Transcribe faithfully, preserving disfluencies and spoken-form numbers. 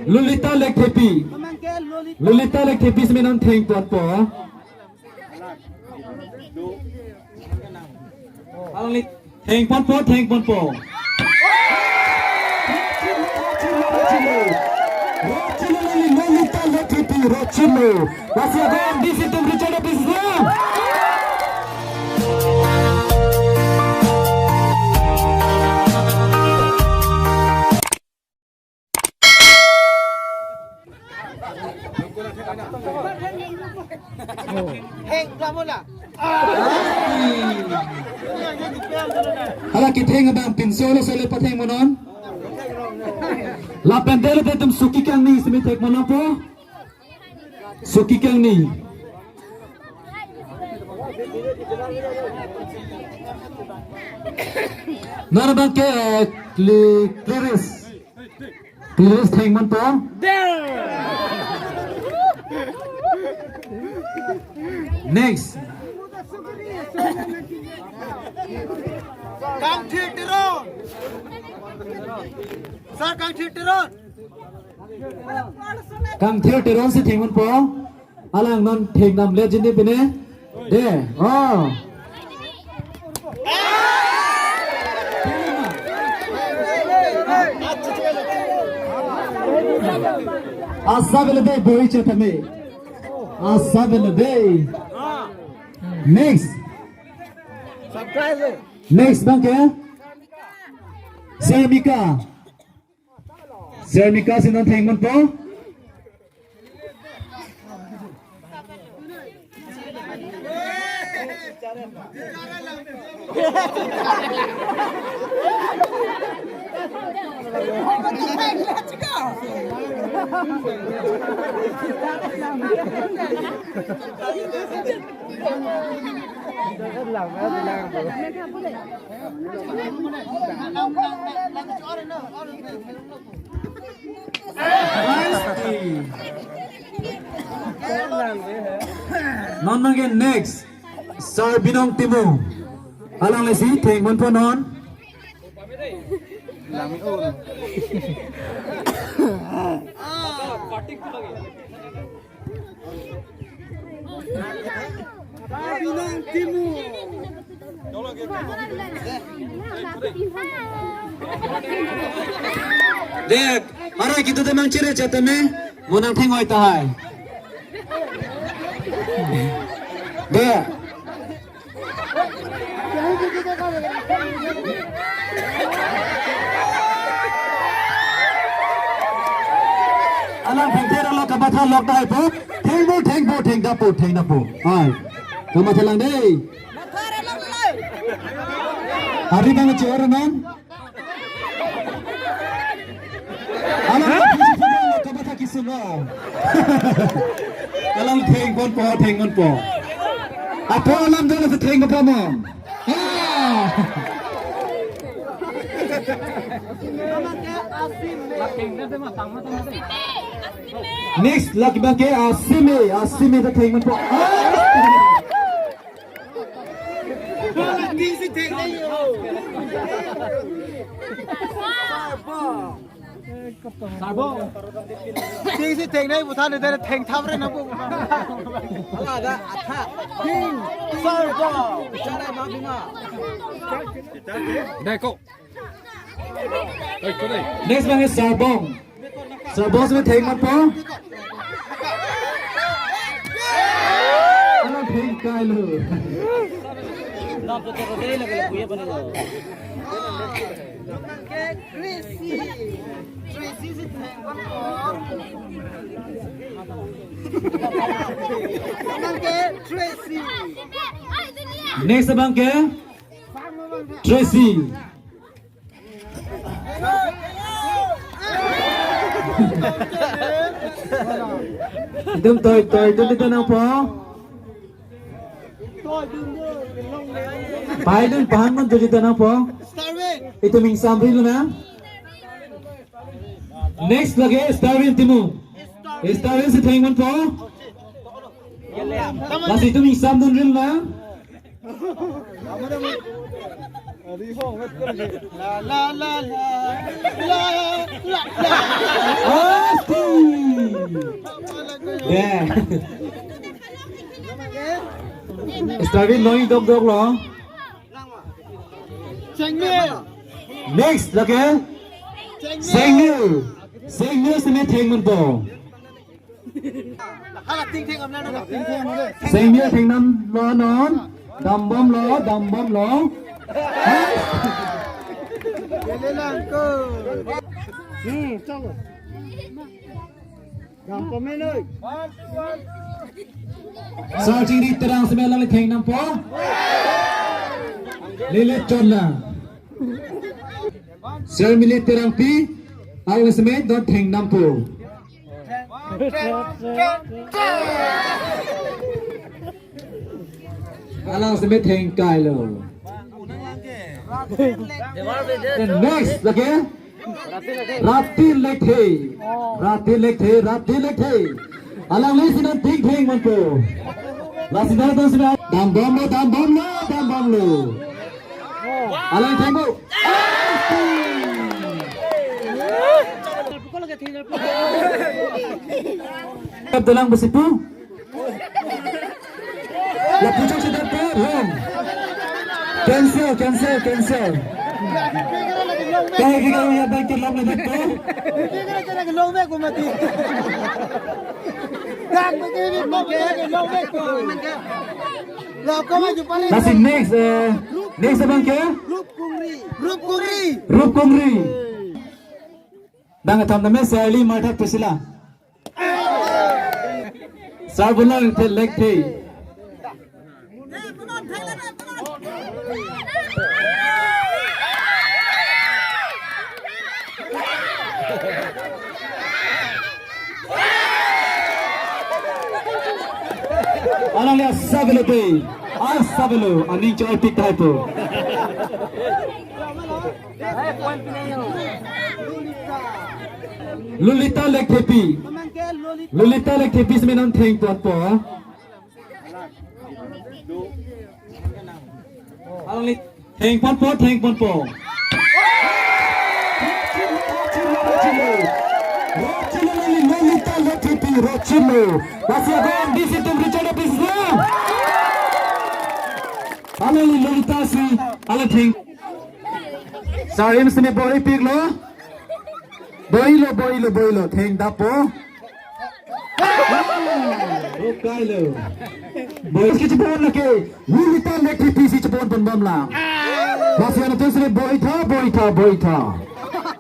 Lolita Lekthepi. Lolita Lekthepi si me non thengponpo. Thengponpo, thengponpo. Lolita Lekthepi, Rochilo. Lasi agon D C team Richard Office Islam. Hala ketheng abang pinso lo sele pathengpo non. Lapen dele te itum Suki Kangni si me thekponpo. Suki Kangni. Non abangke, eh, Cli-, Cliris. Cliris thengponpo. Next. Kangthir Teron. Sir, Kangthir Teron. Kangthir Teron si thengponpo. Alang non theknam le jin de pine. De. Oh. Asa bele de boi chetame. Asa bele de. Next. Next abangke. Semika. Semika si non thengponpo. Non abangke next. Sarbinong Timung. Alang le si thengponpo non. Dek, arai kitu temang chere chetame, mo nangtheng-oi tahai. Dek. Alang thengther alo kamatha lok tahai po. Thengpo, thengpo, thengdapo, thengdapo. Ai. Kamatha lang dei. Hari bang chor non. Alang kamatha kisilo. Alang thengponpo, thengponpo. Apo alam dolo si thengponpo mon. Ah. Next lake abangke Asime, Asime ta thengponpo. Ah. Sarbong. Sarbong. Thengsi thengnai pu than de thengthap re nangpo. Hala da atha. Theng. Sarbong. Chana ma bima. Dai ko. Next abangke Sarbong. Sarbong si me thengponpo. Alang thengkai lo. Tracy. Tracy si thengponpo. Abangke Tracy. Next abangke Tracy. Itum toy, toy, itum itum nangpo. Paidun pahan man tujuh itum nangpo. Itum ingsamri lo na. Next lake Starvin Timung. Starvin si thengponpo. Lasi itum ingsamdun ril na. La, la, la, la. La, la, la. Dei. Starvin longji dokdok lo. Sengmil. Next lake. Sengmil. Sengmil seme theng manpo. Hala ting ting amla na ting ting amla. Sengmil thengnam lo non. Dambom lo, dambom lo. Lele lang ko. Hmm, chalo. Dambom noi. Sar Chingri Terang seme alangli thengnampo. Lele chot lang. Sar Mili Terangpi, alangli seme don thengnampo. Alang seme thengkai lo. Then next lake Ratil Lekthe. Ratil Lekthe, Ratil Lekthe. Alangli si non ting theng manpo. Lasi dak don seme dambom lo, dambom lo, dambom lo. Alang thengpo. Kap dalang besi pu. Lapu chokche dak pu, wrong. Cancel, cancel, cancel. Kaike karo ya bangkit lam le dak pu. Lasi next, eh, next abang ke? Rup Kungri. Rup Kungri. Rup Kungri. Dang atam name Sally Martha Priscilla. Sarbulal te lek te. Alangli asap lo te. Asap lo. Aning choi pik thai po. Lolita Lekthepi. Lolita Lekthepi seme non thengponpo. Alangli thengponpo, thengponpo. Lolita Lekthepi, rochilo. Lasi ako ang disitum Richard Episna. Alangli Lolita si, alang theng. Sarim seme bor-i pik lo. Bor-i lo, bor-i lo, bor-i lo. Thengdappo. Rokai lo. Bor-i ke chipon lake. Lolita Lekthepi si chipon pon bom la. Lasi anatthu seme bor-i tha, bor-i tha, bor-i tha.